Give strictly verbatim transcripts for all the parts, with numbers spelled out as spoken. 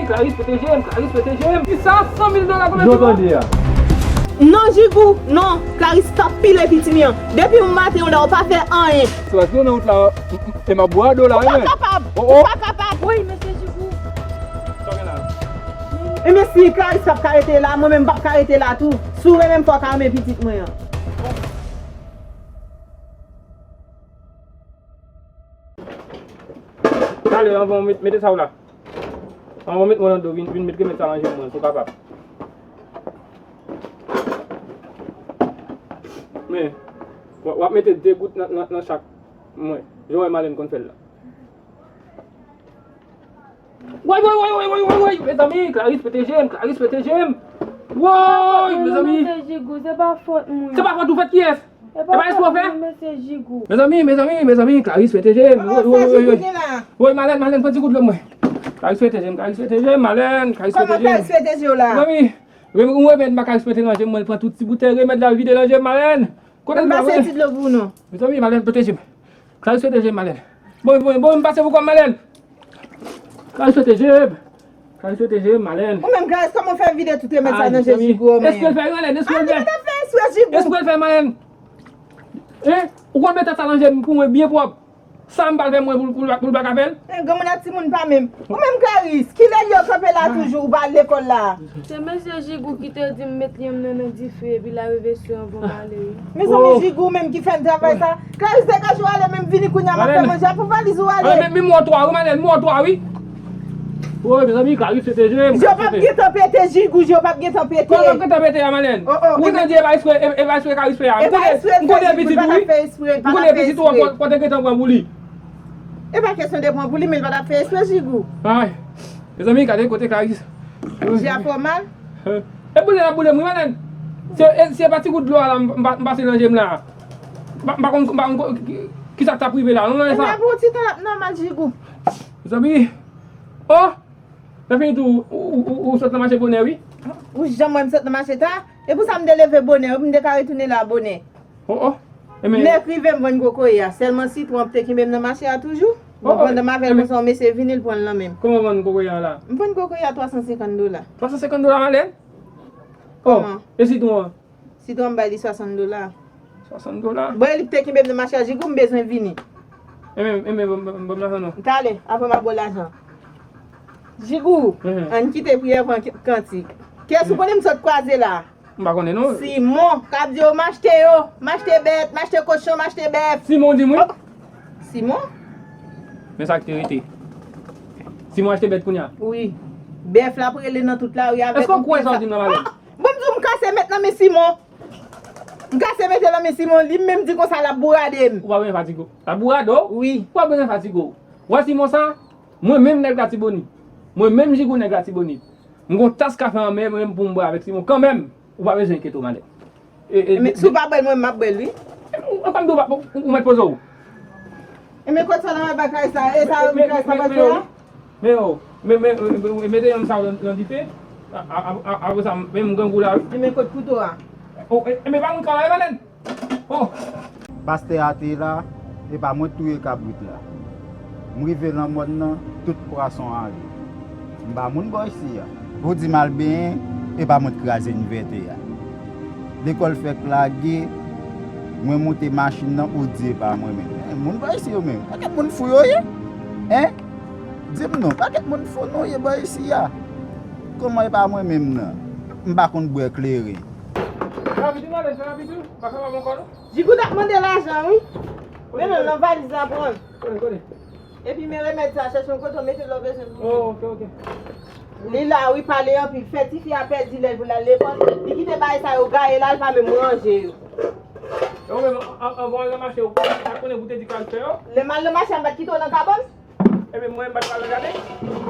Clarice, pwoteje m, Clarice, pwoteje m. Kisa san mil dola konbyen? Jan w tande a. Non, Jigou, non. Clarice t ap pile pitit mwen an. Depi yon maten, yon lè, ou pa fè anyen. Se paske w nan wout la, e m ap bwè do la, wi, men. Ou pa kapab. Oh, oh. Ou pa kapab. Woy, mesye Jigou. Sa gen la? Ebyen, si Clarice p ap ka rete la, mwen menm m p ap ka rete la tou. Si w renmen m, fò w ka renmen pitit mwen an. Talè, anvan w met-, mete sa w la. Anvan w met mwen nan do, vin, vin met remèd sa nan je mwen, si w kapab. Men, w, w ap mete de gout nan, nan, nan chak mwen. Jan w wè Malèn konn fè l la. Woy, woy, woy, woy, woy, woy, woy, mezanmi, Clarice pete je m, Clarice pete je m. Woy, mezanmi. Mesye Jigou, se pa fòt mwen. Se pa fòt ou, fòt kiyès? E pa espre w fè? Mesye Jigou. Mezanmi, mezanmi, mezanmi, Clarice pete je m. Woy, woy, woy, woy. Woy, Malèn, Malèn, pran ti gout dlo mwen. Clarice pete je m, Clarice pete je m, Malèn, Clarice pete je m. Kòman Clarice pete je w la? Mezanmi, rem-, ou remèd m pa Clarice pete nan je m, mwen pran tout ti boutèy remèd la vide nan je m, Malèn. Kote l pa wè? Mwen pase ti dlo pou nou. Mezanmi, Malèn pete je m. Clarice pete je m, Malèn. Bon, bon, bon, m pase pou kò m, Malèn. Clarice pete je m. Clarice pete je m, Malèn. Ou menm, Clarice, kòman w fè vide tout remèd sa nan je Jigou, ou menm? Èske l fè, Malèn? Èske l fè? Èske l fè, Malèn? Hein? Ou konn mete sa nan je m pou mwen byen pwòp. Sa m pral fè mwen pou, pou, pou l pa ka fè l? Eh, granmoun ak timoun pa menm. Ou menm, Clarice, kilè l ye w kanpe la toujou, ou pa al lekòl la? Se mesye Jigou ki te di m met lyen m nan, nan dife, epi l arive sou anvan m ale, wi. Mezanmi, Jigou menm ki fè m travay sa. Clarice, degaje w ale, men m vini kounye a, m ap fè manje a pou valiz ou ale. Men, men, men, m wè w twa, wi, Malèn, m wè w twa, wi. Woy, mezanmi, Clarice pete je m. Je w p ap gentan pete, Jigou, je w p ap gentan pete. Kòman w gentan pete a, Malèn? Ou gentan di e pa espre, e, e pa espre Clarice fè a. M konnen, m konnen pitit ou, wi. M konnen pitit ou, w, w te gentan pran pou li. E pa kesyon de pran pou li, men l pa t ap fè espre, Jigou. Ay. Mezanmi, gade kote Clarice. Je a fè w mal? E boule l ap boule m, wi, Malèn. Se, e, se pa ti gout dlo a la, m, m pa, m pase nan je m la. M pa, m pa konn, m pa konn ki, ki, kisa k t ap rive la, non, non, e sa. Ebyen, pou yon ti tan l ap nòmal, Jigou. Mezanmi. Oh! Lè fini tou, ou, ou, ou, ou sot nan mache bonè, wi. Ou janm wè m sot nan mache ta? E pou sa m te leve bonè, wi, pou m te ka retounen la bonè. Oh, oh. Nèg rive m vann kokoye a. Sèlman sitwon ap te kenbe m nan mache a toujou. Bon, pandan m avè l konsa, yon mesye vini, l pran l nan men m. Kòman w vann kokoye a la? M vann kokoye a twa san senkant dola. Twa san senkant dola, Malèn? Oh, e sitwon an? Sitwon m bay li swasant dola. Swasant dola? Bon, e li te kenbe m nan mache a, Jigou, m bezwen vini. Enben, enben, ban m lajan non. Talè, apre m ap ba w lajan. Jigou, ann kite priyè pran kantik. Kiyès ou konnen m sot kwaze la? M pa konnen non. Simon, k ap di yo m achte yo, m achte bèt, m achte kochon, m achte bèf. Simon di m wi. Simon? Men sa k te rete. Simon achte bèt kounye a? Wi. Bèf l ap rele nan tout lari avèk. Èske w kwè sa w di m nan, Malèn? Bon, m di w m kase mèt nan men Simon. M kase mete nan men Simon, li menm di konsa l ap bourade m. Ou pa bezwen fatige w. L ap bourade w? Wi. Ou pa bezwen fatige w. Ou wè Simon sa? Mwen menm nèg Latibonit. Mwen menm Jigou nèg Latibonit. M gon tas kafe anmè mwen menm pou m bwè avèk Simon kanmenm. Ou pa bezwen enkyete w, Malèn. E, e, men si w pa bwè l, mwen m ap bwè l, wi. Ou, ou, ou mèt poze w. E men kot sa nan bagay sa? E sa bagay sa pa fè a? Men yo, men, men, men, mete yon sa nan, nan dife. A, a, a, a, apre sa, men m grangou la, wi. E men kot kouto a? Oh, e, e men pa moun ka la, e Malèn. Oh! Pastè a te la, e pa mwen k touye kabrit la. M rive nan mòn nan, tout pwason ale. M pa moun bò isi a. Ou di m al benyen, e pa mwen k kraze envètè a. Lekòl fèk lage, mwen moute machin nan, ou di e pa mwen menm. Hen, moun bò isi yo menm, pakèt moun fou yo ye? Hen? Di m non, pakèt moun fou nou ye bò isi a? Kòman e pa mwen menm nan? M pa konn bwè kleren. Fè rapid wi, Malèn, fè rapid wi. Pa fè m ankò non. Jigou t ap mande lajan wi. Men non, nan valiz la pran. Kote, kote? Epi men remèd sa, chèche yon kote w mete lè w bezwen pou li. Oh, ok, ok. Li la wi, pale anpil, fè tifi a pèdi lè l pou l al lekòl. Li kite bagay sa yo gaye la, l pa menm ranje yo. E ou menm, an, an, anvan w al nan mache, ou pa konnen pou te di kal fè yo? Lè m al nan mache a, m pa t kite w nan kabann? Ebyen, mwen, m pa t pral nan jaden.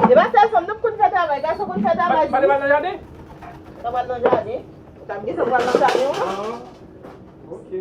E pa sèl fanm nan k konn fè travay, gason konn fè travay tou. Pa t pral nan jaden? Sa pral nan jaden? Ou t ap gentan pral nan jaden, wi. Ah, ok.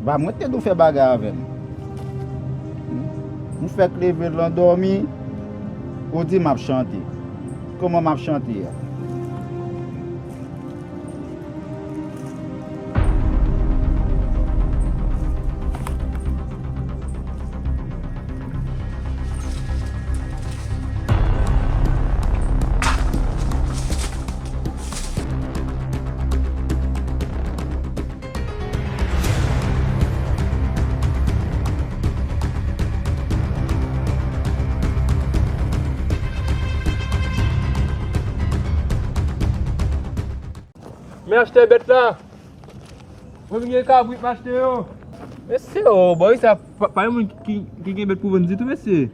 Pa mwen ki te di w fè bagay avè m. M fèk leve l nan dòmi, ou di m ap chante. Kòman m ap chante a? Men achte bèt la. Mwen vin gen kabrit m achte yo. Mesye, o, bò isi a pa, pa gen moun ki, ki gen bèt pou vann ditou, mesye.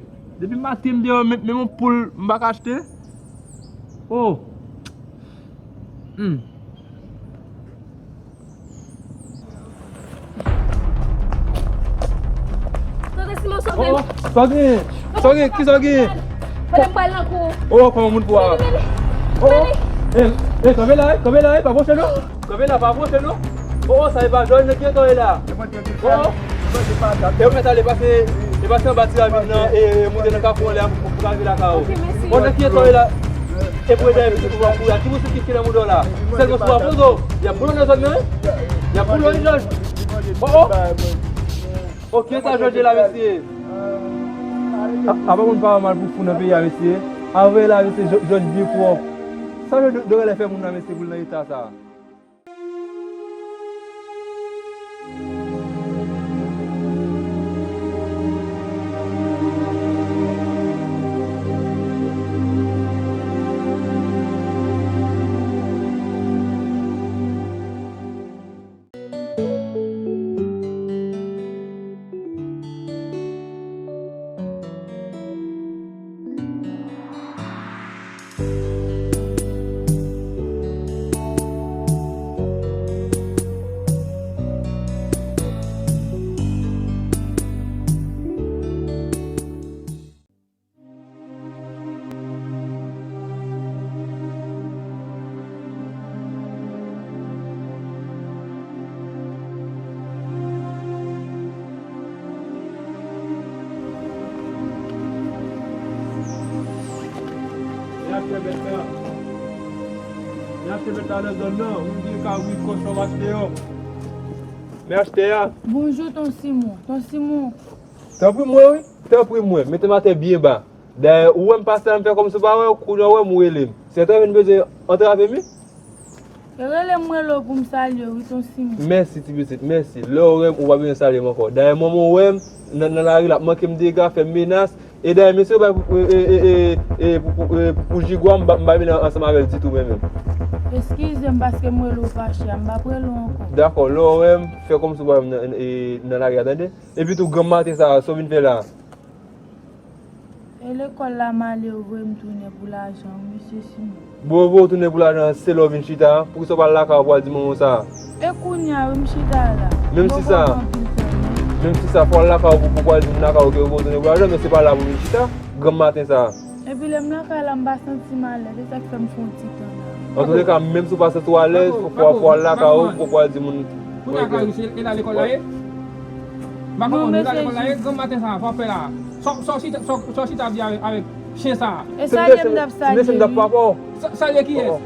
Depi maten m deyò, men, menm yon poul m pa ka achte. O. Hmm. Tonton Simon, sove m. O, o, sa w genyen? Sa w genyen? Kisa w genyen? Pandan m pral nan kou. O, kòman moun pou a? Vini, vini. O, o. Vini. E, e, kanpe la, e, kanpe la, e, pa pwoche non. Kanpe la, pa pwoche non. O, o, sa e pa Jòj nan ki eta w ye la? O, o. E ou mèt ale pase, e pase anba ti ravin nan, e, e moute nan kafou anlè a pou, pou rive lakay ou. Ok, mèsi. O, nan ki eta w ye la? E pou eta e pou pou pou a, ki moun ki nan mouda w la? Sèlman sou apozo. Y ap boule w nan zòn nan, wi. Y ap boule w, wi, Jòj. O, o. O, ki eta Jòj ye la, mesye? A, apa moun pa wè mal pou fou nan peyi a, mesye? Avè la, mesye, Jò-, Jòj byen pwòp. Sa Jòj dwe, dwe lè fè moun nan, mesye, pou l nan eta sa a? Men achte bèt la. Men achte bèt la nan zòn nan. Ou gen kabrit, kòchon, w achte yo. Men achte a. Bonjou, Ton Simon. Ton Simon. Tanpri mwen, wi. Tanpri mwen. Mete m atè byen ba. Dayè, ou wè m pase la, m fè kòmsi w pa wè, kounye a w wè m, ou rele m. Se tan vin bezwen antrape m, wi. Rele m, rele w pou m salye w, wi, Ton Simon. Mèsi, ti pitit, mèsi. Lè w wè m, ou pa bezwen salye m ankò. Dayè, manman w wè m nan, nan lari, l ap manke m dega, fè m menas. E dayè, mesye yo bay pou, e, e, pou, pou, pou, e, pou, pou jigwa, m pa, m pa vin ansanm avè l ditou, menm, menm. Eskize m paske m rele w fache a, m p ap rele w ankò. Dakò, lè w wè m, fè kòmsi w pa wè m nan, e, nan lari a, tande? Epi tou, granm maten sa a, sa w vin fè la a? E lekòl la m ale, yo voye m tounen pou lajan, wi, mesye Simon. Bon, yo voye w tounen pou lajan, se lè w vin chita, poukisa w pa al lakay ou pou w al di manman w sa a? E kounye a, wi, m chita la. Menm si sa, menm si sa, fò w al lakay ou pou, pou w al di moun lakay ou ke yo voye w tounen pou lajan, men se pa la pou w vin chita, granm maten sa a. Epi lè m lakay la, m pa santi m alèz, se sa k fè m fè yon ti tan la. Antouleka, menm si w pa santi w alèz, fò, fò, fò w al lakay ou pou, pou w al di moun. Kounye a, Clarisse, e la lekòl la ye? M pa konprann, e la lekòl la ye, granm maten sa a, sa w ap fè la a? Sa, sa w chita, sa, sa w chita ap di avèk, avèk chen sa a? E salye m t ap salye li. Sa, salye kiyès?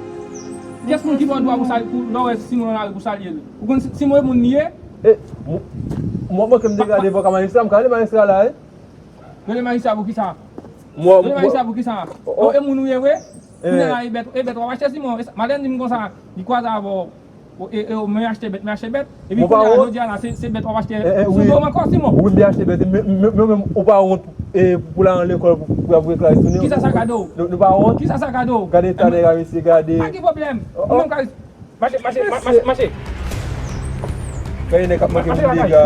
Kiyès moun ki ba w dwa pou salye, pou, lè w wè Simon nan lari pou salye l? Ou konn si, Simon e moun li ye? E, m, m ap manke m dega devan ka majistra, m ka rele majistra la, wi. Rele majistra pou kisa? Rele majistra pou kisa? O, e moun ou ye vre? Kounye a la, e bèt, e bèt w ap achte, Simon. E sa, madanm di m konsa, li kwaze avè w. O, e, e, men achte bèt, men achte bèt. Epi kounye a la, jodi a la, se, se bèt w ap achte sou do m ankò, Simon. Wi, m te achte bèt. Men, men, men, men ou pa wont, e, pou l al nan lekòl, pou, pou y ap voye Clarisse tounen. Kisa sa gade w? Nou, nou pa wont? Kisa sa gade w? Gade eta nèg la, mesye, gade. Pa gen pwoblèm. Ou menm, Clarisse, mache, mache, mache, mache. Gade nèg k ap manke moun dega.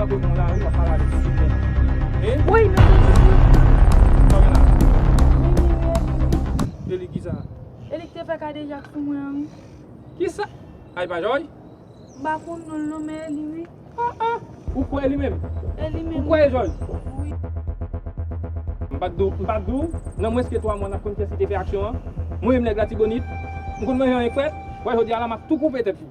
Akoz nan lari, w ap pale avèk yon timoun. Hein? Woy, men Kòman la? Eli, Eli. Eli kisa? Eli ki te fè kadejak sou mwen an, wi. Kisa? Ay pa Jòj? M pa konn non l non, men Eli, wi. Ah, ah. Ou kwè li menm? Eli menm. Ou kwè e Jòj? Wi. M pa t di w, m pa t di w, nan mwens ke twa mwa n ap konn kiyès ki te fè aksyon an. Mwen menm nèg Latibonit, m konn manje anyen k frèt. Wè jodi a la m ap tou koupe tèt li.